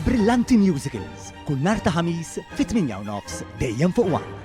Brillanti Musicals, kull nhar ta' Ħamis fit-8:30 dejjem fuq One.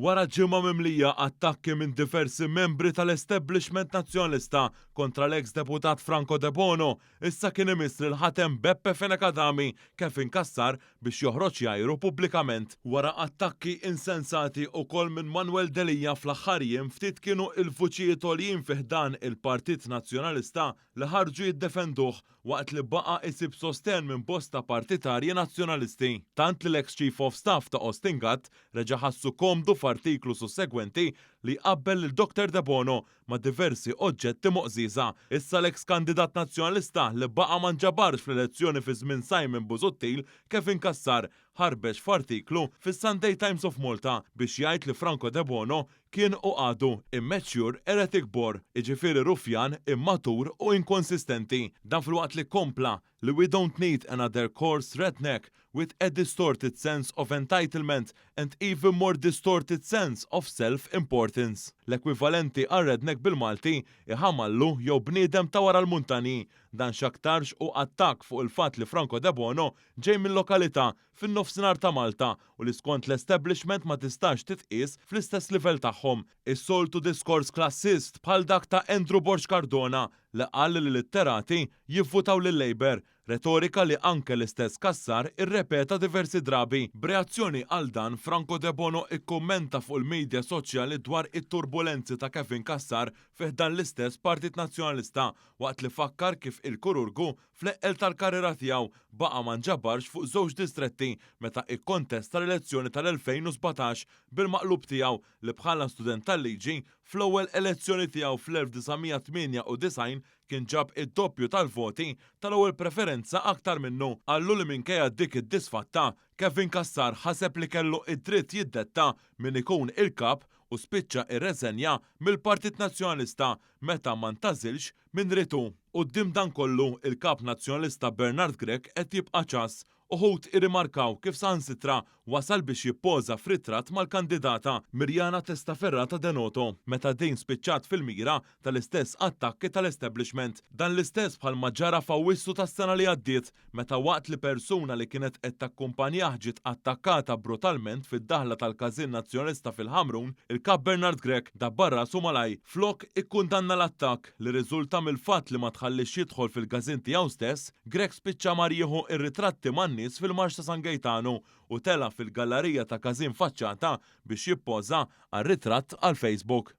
Wara ġimgħa mimlija attakki minn diversi membri tal-establishment Nazzjonalista kontra l-eks deputat Franco Debono, issa kien imiss lil ħatem Beppe Fenech Adami, Kevin Cassar, biex joħroġ jgħajru pubblikament. Wara attakki insensati ukoll minn Manuel Delia fl-aħħar jiem ftit kienu il-vuċijiet għoljin fi ħdan il-Partit Nazzjonalista li ħarġu jiddefenduh waqt li baqa' isib sostenn minn bosta partitarji Nazzjonalisti. Tant li l-eks Chief of Staff ta' Austin Gatt reġa' ħassu komdu f'artiklu sussegwenti li jqabbel lil Doctor Debono ma' diversi oġġetti moqżieża. Issa l-eks kandidat Nazzjonalista li baqa' ma nġabarx fl-elezzjoni fi żmien Simon Busuttil, Kevin Cassar, ħarbex f'artiklu fis-Sunday Times of Malta biex jgħid li Franco Debono kien u għadu immature erratic bore, jiġifieri ruffjan, immatur u inkonsistenti. Dan filwaqt li kompla li we don't need another coarse redneck with a distorted sense of entitlement and even more distorted sense of self-importance. L-ekwivalenti għal redneck bil-Malti iħamallu jew bniedem ta' wara l-muntanji. Dan x'aktarx hu attakk fuq il-fatt li Franco Debono ġej minn lokalità fin-nofsinhar ta' Malta u li skont l-establishment ma tistax titqies fl-istess livell tagħhom. Is-soltu diskors klassist bħal dak ta' Andrew Borg Cardona li qal li l-litterati jivvutaw lil-Labour, retorika li anke l-istess Cassar irrepeta diversi drabi. B'reazzjoni għal dan, Franco Debono ikkummenta fuq il-media soċjali dwar it-turbulenzi ta' Kevin Cassar fi ħdan l-istess Partit Nazzjonalista waqt li fakkar kif il-kururgu fl-eqqel tal-karriera tiegħu baqa' ma nġabarx fuq żewġ distretti meta ikkontesta l-elezzjoni tal-2017 bil-maqlub tiegħu li bħala student tal-liġi fl-ewwel elezzjoni tiegħu fl-1998 kien ġab id-doppju tal-voti tal-ewwel preferenza aktar minnu. Qallu li minkejja dik id-disfatta, Kevin Cassar ħaseb li kellu id-dritt jiddetta min ikun il-kap u spiċċa irreżenja mill-Partit Nazzjonalista meta ma ntgħażilx minn ried hu. Quddiem dan kollu, il-Kap Nazzjonalista Bernard Grech qed jibqa' ċass. Uħud irrimarkaw kif saħansitra wasal biex jippoża f'ritratt mal-kandidata Miriana Testaferrata de Noto meta din spiċċat fil-mira tal-istess attakki tal-establishment. Dan l-istess bħalma ġara f'Awwissu tas-sena li għaddiet meta waqt li persuna li kienet qed takkumpanjah ġiet attakkata brutalment fid-daħla tal-Każin Nazzjonalista fil-Ħamrun, il-Kap Bernard Grech dabbar rasu malajr. Flok ikkundanna l-attakk, li rriżulta mill-fatt li ma tħalliex jidħol fil-każin tiegħu stess, Grech spiċċa mar jieħu r-ritratti man-nies fil-Marx ta' San Gejtanu u tela' fil-gallarija ta' każin faċċata biex jippoża għal ritratt għal Facebook.